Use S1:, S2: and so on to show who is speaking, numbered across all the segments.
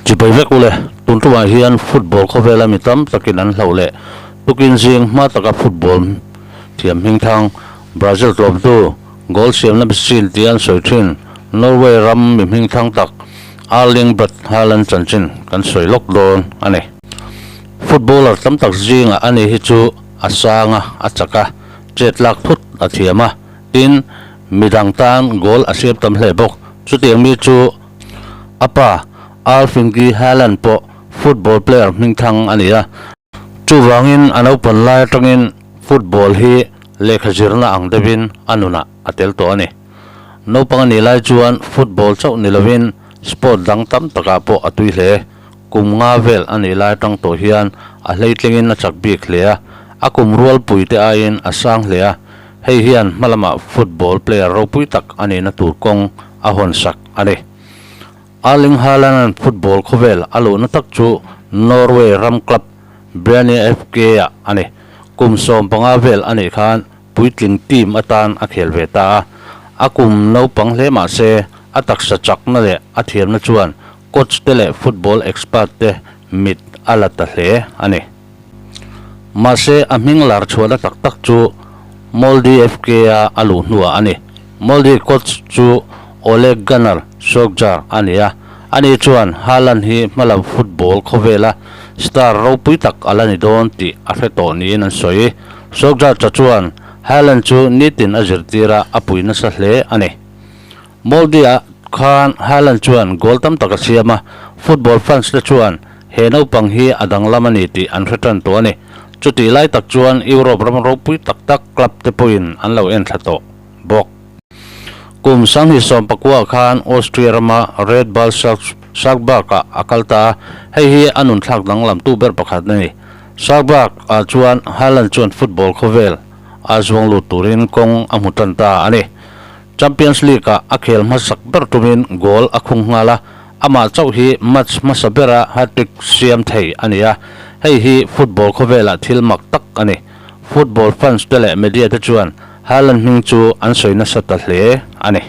S1: Chibai vek ule, tun tumah hian football khawvela mi tam takin an hlauh leh tukin zing hma taka football thiam hmingthang Brazil tlawmtu goal siamna machine tia an sawi thin Norway ram mi hmingthang tak Erling Braut Haaland chanchin kan sawi lawk dawn a ni. Footballer tam tak zingah ani hi chu a sang a, a chak a, chet lak phut a thiam a, tin midang tan goal a siam tam hle bawk. Chutiang mi chu a pa Alf Inge Haaland pawh football player hmingthang a ni a. Chuvangin a naupan lai atangin football hi lehkha zirna ang deuhin a nunah a tel tawh a ni. Naupang a nih lai chuan football chauh ni lovin sport dang tam takah pawh a tui hle. Kum nga vel a nih lai atang tawh hian a hleitlingin a chak bik hle a, a kum rualpui te aiin a sang hle a, hei hian hma lamah football player ropui tak a nihna tur kawng a hawn sak a ni. Erling Haaland-a'n football khawvel a luhna tak chu Norway ram club Bryne FK-ah a ni. Kum 15 vel a nih khan puitling team atan a khel ve ta a. A kum naupang hle mah se a taksa chakna leh a thiamna chuan coach te leh football expert te mit a la ta hle a ni. Mahse a hming lar chhuahna tak tak chu Molde FK-a a luh hnuah a ni. Molde coach chu Ole Gunnar Solskjaer a ni a, ani chuan Haaland hi hmalam football khawvela star ropui tak a la ni dawn tih a hre tawh niin an sawi. Solskjaer cha chuan Haaland chu nitin a zirtir a, a pui nasa hle a ni. Molde-ah khan Haaland chuan goal tam tak a siam a, football fans te chuan he naupang hi a danglam a ni tih an hre tan tawh a ni. Chutih lai tak chuan Europe ram ropui tak tak club te pawhin an lo enthla tawh bawk. Kum 2019 khan Austria rama Red Bull Salzburg-ah a kal ta a, hei hi a nunthlak danglamtu ber pakhat a ni. Salzburg-ah chuan Haaland chuan football khawvel a zuang lut turin kawng a hmu tan ta a ni. Champions League-ah a khel hmasak ber tumin goal a khung nghal a, amah chauh hi match hmasa bera hat-trick siam thei a ni a, hei hi football khawvelah thil mak tak a ni. Football fans te leh media te chuan Haaland hming chu an sawi nasa ta hle a ni.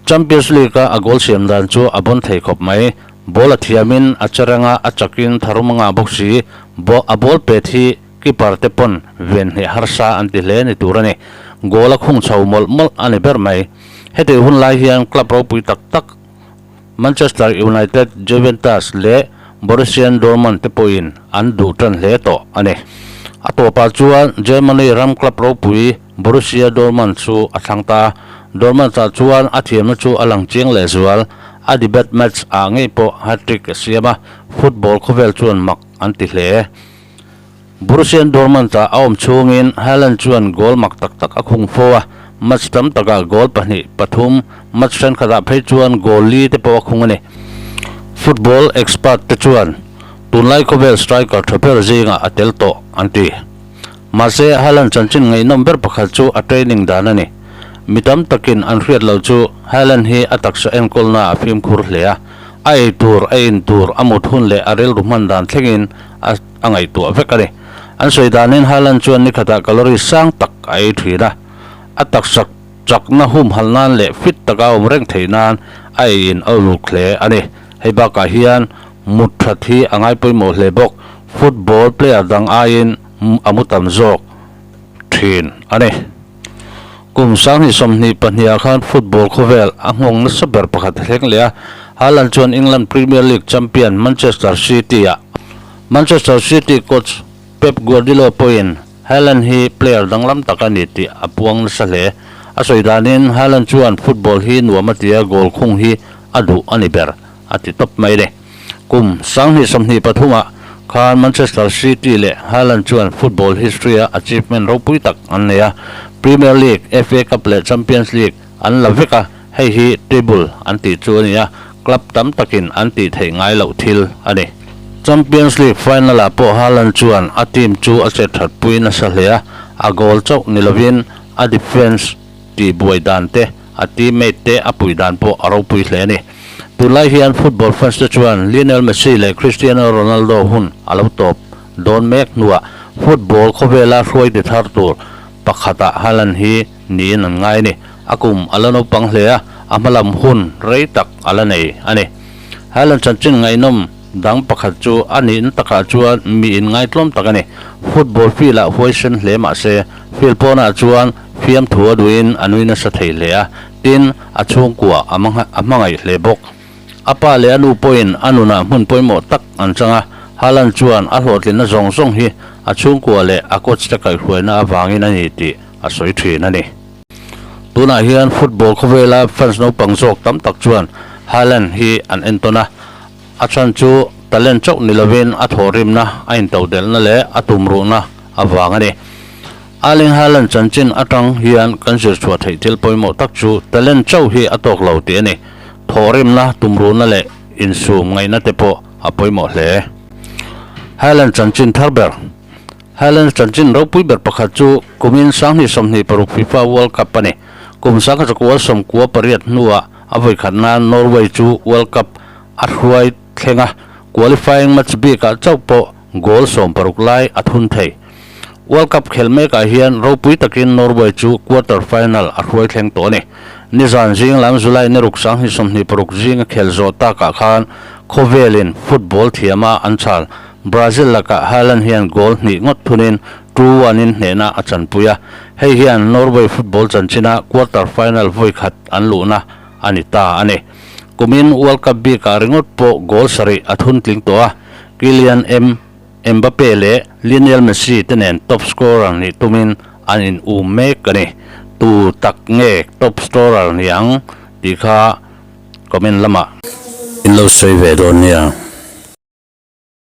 S1: Champions League-a a goal siam dan chu a bawn thei khawp mai. Ball a thiamin a che reng a, a chakin tharum a ngah bawk si. A ball pet hi keeper te pawn ven hneh harsa an ti hle ni tur a ni. Goal a khung chho mawlh mawlh a ni ber mai. Heti hun lai hian club ropui tak tak Manchester United, Juventus leh Borussia Dortmund te pawhin an duh tan hle tawh a ni. A tawpah chuan Germany ram club ropui Borussia Dortmund chu a thlang ta a, Dortmund-ah chuan a thiamna chu a lang chiang lehzual. A debut match ah ngei pawh hat-trick a siam a, football khawvel chuan mak an ti hle. Borussia Dortmund-ah a awm chhungin Haaland chuan goal mak tak tak a khung fo a, match tam takah goal pahnih, pathum, match thenkhatah phei chuan goal li te pawh a khung a ni. Football expert te chuan tunlai khawvel striker tha ber zingah a tel tawh an ti. Mahse, Haaland chanchin ngaihnawm ber pakhat chu a training dan a ni. Mi tam takin an hriat loh chu Haaland hi a taksa enkawlna a fimkhur hle a, a ei tur, a in tur, a mut hun leh a rilru hman dan thlengin a a ngaihtuah vek a ni. An sawi danin Haaland chuan nikhatah calorie sang tak a ei thin a, a taksa chakna humhalh nan leh fit taka awm reng theih nan a eiin a uluk hle a ni. Hei bakah hian mut that hi a ngai pawimawh hle bawk, football player dang aiin a mu tam zawk thin a ni. Kum 2022 ah khan football khawvel a nghawng nasa ber pakhat thleng leh a, Haaland chuan England Premier League champion Manchester City-ah Manchester City coach Pep Guardiola pawhin Haaland hi player danglam tak a ni tih a puang nasa hle. A sawi danin Haaland chuan football hi nuam a ti a, goal khung hi a duh a ni ber a ti tawp mai a ni. Kum 2023 ah khan Manchester City leh Haaland chuan football history-a achievement ropui tak an nei a, Premier League, FA Cup leh Champions League an la vek a, hei hi treble an tih chu a ni a, club tam takin an tih theih ngai loh thil a ni. Champions League final-ah pawh Haaland chuan a team chu a chet that pui nasa hle a, a goal chauh ni lovin a defence tih buai dan te, a teammate te a puih dan pawh a ropui hle a ni. Tunlai hian football fans te chuan Lionel Messi leh Cristiano Ronaldo hun a lo tawp dawn mek hnuah football khawvela hruaite thar tur pakhatah Haaland hi niin an ngai a ni. A kum a la naupang hle a, a hmalam hun rei tak a la nei a ni. Haaland chanchin ngaihnawm dang pakhat chu a nihna takah chuan mi inngaitlawm tak a ni. Football field-ah huaisen hle mah se, field pawnah chuan fiamthu a duhin a nui nasa thei hle a, tin, a chhungkua a hmangaih hle bawk. A pa leh a nu pawhin a nunah hmun pawimawh tak an chang a, Haaland chuan a hlawhtlinna zawng zawng hi a chhungkua leh a coach te kaihhruaina avangin a ni tih a sawi thin a ni. Tunah hian football khawvela fans naupang zawk tam tak chuan Haaland hi an entawn a, a chhan chu talent chauh ni lovin a thawhrimna, a intodelhna leh a tumruhna avang a ni. Erling Haaland chanchin atang hian kan zir chhuah theih thil pawimawh tak chu talent chauh hi a tawk lo tih a ni. Thawhrimna, tumruhna leh insum ngaihna te pawh a pawimawh hle. Haaland chanchin thar ber Haaland chanchin ropui ber pakhat chu kumin sanghnih 26 FIFA World Cup a ni. Kum sangkhat 98 hnuah a vawikhat nan Norway chu World Cup a hruai thleng a, qualifying match bikah chauh pawh goal 60 lai a thun thei. World Cup khelh mekah hian ropui takin Norway chu quarter final a hruai thleng tawh a ni. Nizan zing lam July ni ruk 2026 zinga khel zawh takah khan khawvelin football thiama an chhal Brazil lakah Haaland hian goal hnih ngawt thunin 2-1 in hnehna a chanpui a, hei hian Norway football chanchina quarter final vawi khat an luhna a ni ta a ni. Kumin World Cup bikah ringawt pawh goal sarih a thun tling tawh a, Kylian M. Mbappe leh Lionel Messi te nen top scorer nih tumin an in um mek a ni. Tu tak nge top scorer ni ang tih kha comment lamah in lo sawi ve dawn nia.